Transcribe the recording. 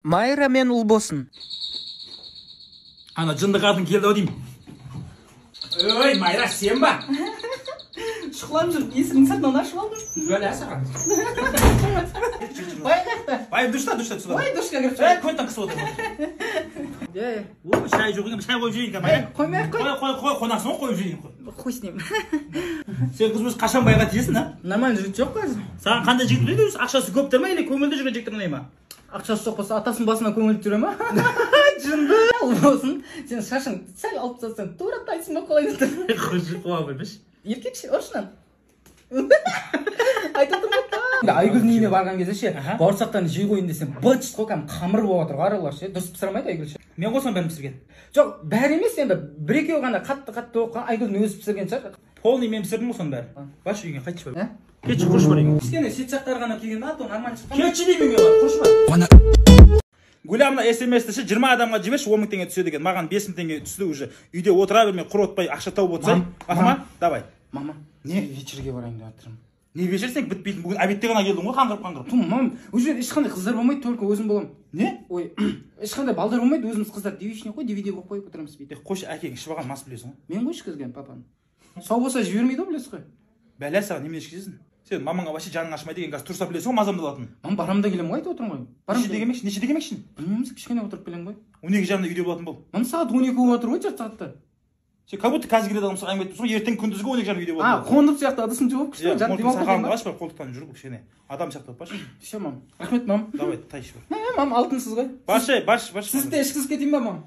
Майра мен Ұлбосын. Ана жынды қатын келді ау деймін. Ой, Майра, сен ба? Шұқылап жүріп, есігінің сыртынан ашып алдым. Бәле саған. Бай қаяқта? Бай душта, душта түсіп. Ой, душқа кіріп. Ей, көттен қысып отыр. Е, Ой, шай жоқ екен, шай қойып жейін, Майра. Қоймай ақ қой. Қой, қой, қой, қонақсың ғой, қойып жейін, қой. Хуй с ним. Сен қыз өзі қашан байға тиесің, а? Нормальный жігіт жоқ қазір. Саған қандай жігіт ұнайды өзі? Ақшасы көп ма или көңілді жүрген жігіттер ұнай ма? Ақшасы жоқ болса, атасының басына көңілді жүре ма? Жынды. Болсын. Сен шашың сәл алып тастасаң, тура тайсың ба, қалай тұр? Қойшы, қуа бермеші. Еркекше, ұршынан. Айтып отырмын ғой. Айгүлдің үйіне барған кезде ше, бауырсақтан жей қояйын десем, быт шыт қой, кәдімгі қамыр болып жатыр ғой аралар ше, дұрыс пісіре алмайды Айгүл ше. Мен қосам бәрін пісірген. Жоқ, бәрі емес енді, бір екеуі ғана қатты қатты болып қалған, Айгүлдің өзі пісірген шығар. Полный мен пісірдім ғой соның бәрін. Баршы үйге, қайтшы бар. Ә? Кетші, құрыш бар үйге. Кішкене шет жақтары ғана келген, а то нормально шыққан. Кетші деймін үйге бар, құрыш бар. Гүля, мына смс-ті ше 20 адамға жіберші, 10 мың теңге түседі екен. Маған 5 мың теңге түсті уже. Үйде отыра бермей, құр отпай, ақша тауып отырсай. Мам, Рахма, давай. Мама, Не? Вечерге барайын деп жатырмын. Не вечер, сен бітпейтін. Бүгін обедте ғана келдің ғой, қаңғырып қаңғырып. Тум, мам, ол жерде ешқандай қыздар болмайды, только өзім боламын. Не? Ой, ешқандай балдар болмайды, өзіміз қыздар девичник қой, DVD қойып қойып отырамыз бүйтіп. Е, қойшы, әкең ішіп алған, мас, білесің ғой. Мен ғой ішкізген папаны. Сау болса жібермейді ғой, білесіз ғой. Бәле саған, немене ішкізесің? Сен мамаңа вообще жаның ашымайды екен, қазір тұрса білесің ғой мазамды алатынын. Мам, барам да келемін ғой, айтып отырмын ғой. Барам. Нешеде келмекші? Нешеде келмекшісің? Білмейміз, кішкене отырып келемін ғой. 12:30-да үйде болатын бол. Мам, сағат 12 болып жатыр ғой, жарты сағатта. Сен как будто қазір келеді адамсың, әңгіме айтып тұрсың ғой, ертең күндізгі 12:30 үйде А, болатын бол. қонып сияқты ыдысын жуып, кішкене Иә, жатып мұртың демалып сақалыңды кетемін ба? қашып, қолтықтан жүріп, кішкене адам сияқты болып баршы. Все, мам. Рахмет, мам. Давай, тайшы бар. Е, мам, алтынсыз ғой. Баршы, баршы, баршы. Сізді де ішкізіп кетейін ба, мам?